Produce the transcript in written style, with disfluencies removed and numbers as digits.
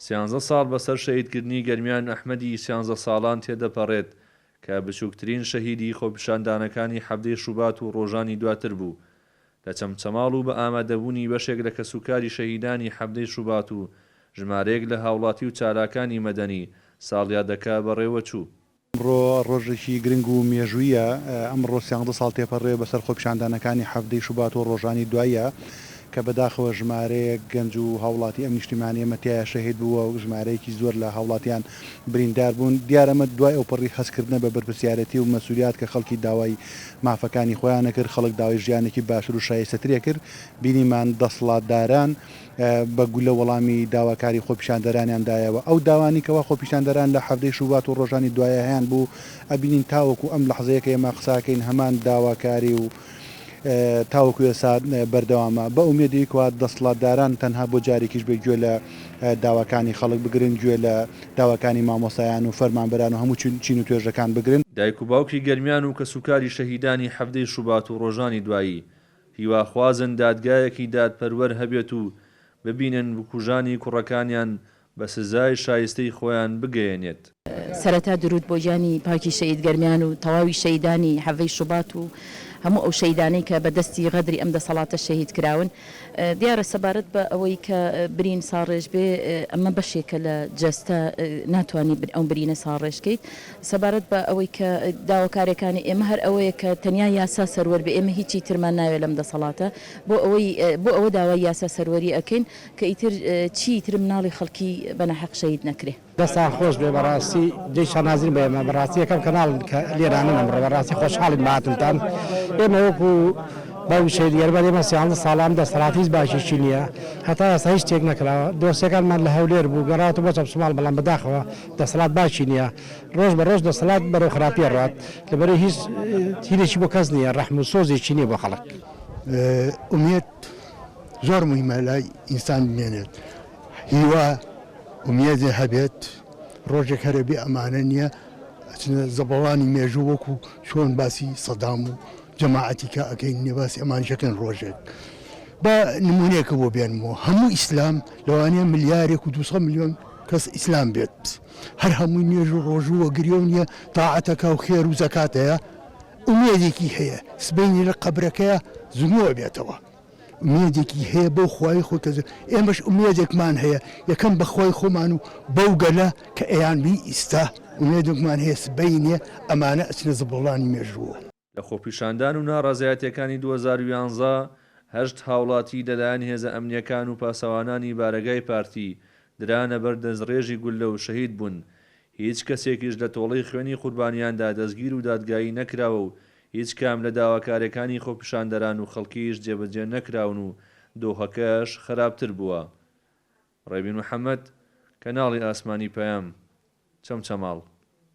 سیانزە ساڵ بەسەر شەهیدکردنی گەرمیان ئەحمەدی سیانزە ساڵان تێدەپەڕێت کە بچووکترین شەهیدی خۆپیشاندانەکانی حەڤدەی شوبات و ڕۆژانی دواتر بوو لە چەمچەماڵ و بە ئامادەبوونی بەشێک لە کەسوکاری شەهیدانی حەڤدەی شوبات و ژمارەیەک لە هاوڵاتی و چالاکانی مەدەنی ساڵیادەکە بەڕێوەچوو. ئەمڕۆ ڕۆژێکی گرنگ و مێژوویە، ئەمڕۆ سیانزدە ساڵ تێپەڕێ بەسەر خۆپیشاندانەکانی حەڤدەی شوبات و ڕۆژانی دواییە کە بەداخەوە ژمارەیەک گەنج و هاوڵاتی ئەم نیشتیمانەی ئێمە تیایا شەهید بوو و ژمارەیەکی زۆر لە هاوڵاتیان بریندار بوون. دیارە ئەمە دوای ئەوپەڕی هەستکردنە بە بەرپرسیارێتی و مەسولیات کە خەڵکی داوای مافەکانی خۆیان ئەکرد، خەڵک داوای ژیانێکی باشتر و شایستەتری ئەکرد، بینیمان دەسڵاتداران بە گولە وەڵامی داواکاری خۆپیشاندەرانیان دایەوە. ئەو داوانەی کەوا خۆپیشاندەران لە حەڤدەی شوبات و ڕۆژانی دوایە هەیان بوو، ئەبینین تاوەکو ئەم لەحزەیە کە ئێمە قسەکەین هەمان داواکاری و تاوەکو ئێستا بەردەوامە. بە ئومێدی کەوا دەسڵاتداران تەنها بۆ جارێکیش بێ گوێ لە داواکانی خەڵک بگرن، گوێ لە داواکانی مامۆستایان و فەرمانبەران و هەموو چین و توێژەکان بگرن. دایک و باوکی گەرمیان و کەسوکاری شەهیدانی حەڤدەی شوبات و ڕۆژانی دوایی هیواخوازن دادگایەکی دادپەروەر هەبێت و ببینن بکوژانی کوڕەکانیان بە سزای شایستەی خۆیان بگەیەنێت. سەرەتا دروود بۆ گیانی پاکی شەهید گەرمیان و تەواوی شەهیدانی حەڤەی شوبات و هەموو ئەو شەهیدانەی کە بە دەستی غەدری ئەم دەسەڵاتە شەهید کراون. دیارە سەبارەت بە ئەوەی کە برین ساڕێژ بێ ئەمە بەشێکە لە جەستە ناتوانی ئەو برینە ساڕێژ کەیت. سەبارەت بە ئەوەی کە داواکاریەکانی ئێمە هەر ئەوەیە کە تەنیا یاسا سەروەر بێ ئێمە هیچی ترمان ناوێ لەم دەسەڵاتە بۆ ئەوەی بۆ ئەوە داوای یاسا سەروەری ئەکەین کە ئیتر چی تر مناڵی خەڵکی بە ناحەق شەهید نەکرێ. دەستان خۆش بێ بەڕاستی جێی شانازین بۆ ئێمە بەڕاستی یەکەم کەناڵن کە لێرانن ئەمڕۆ بەڕاستی خۆشحاڵین بە هاتنتان ئێمە وەکو باوکی شەهید گەرمەر ئێمە سیانزە ساڵە ئەم دەسەڵات هیچ باکێکی نییە هەتا ئێستا هیچ شتێک نەکراوە دۆسیەکانمان لە هەولێر بوو گەڕاوەتەوە بۆ چەمچەماڵ بەڵام بەداخەوە دەسەڵات باکی نییە ڕۆژ بە ڕۆژ دەسەڵات بەرەو خراپی ئەڕوات لەبەرئەوەی هیچ هینێکی بۆ کەس نییە ڕەحم و سۆزێکی نییە بۆ خەڵک. ئومێد زۆر موهیمە لای ئینسان بمێنێت هیوا ئومێدێ هەبێت ڕۆژێک هەرە بێ ئەمانە نییە ئەچنە زەبەڵانی مێژوو وەکو چۆن باسی سەدام و جەماعەتی کە ئەکەین نیە باسی ئەمانیشەکەن ڕۆژێک با نمونەیەکە بۆ بێنمەوە هەموو ئیسلام لەوانەیە ملیارێک و 200 ملیۆن کەس ئیسلام بێت هەر هەمووی نوێژ و ڕۆژوو و گریە و نییە تاعەتەکە و خێر و زەکاتەیە ئومێدێکی هەیە سبەینێ لە قەبرەکەیا زنوو ئەبێتەوە ئومێدێکی هەیە بەو خوای خۆی کە ئێمەش ئومێدێکمان هەیە یەکەم بە خوای خۆمان و بەو گەلە کە ئەیانبین ئیستا ئومێدێکمان هەیە سبەینێ ئەمانە ئەچنە زبڵدانی مێژووەوە. لە خۆپیشاندان و ناڕەزایەتیەکانی 2011، هەشت هاوڵاتی لەلایەن هێزە ئەمنیەکان و پاسەوانانی بارەگای پارتی درانە بەر دەستڕێژی گوللە و شەهید بوون، هیچ کەسێکیش لە تۆڵەی خوێنی قوربانیاندا دەستگیر و دادگایی نەکراوە و هیچ کام لە داواکاریەکانی خۆپیشاندەران و خەڵکیش جێبەجێ نەکراون و دۆخەکەش خراپتر بووە. ڕێبین محەمەد، کەناڵی ئاسمانی پەیام، چەمچەماڵ.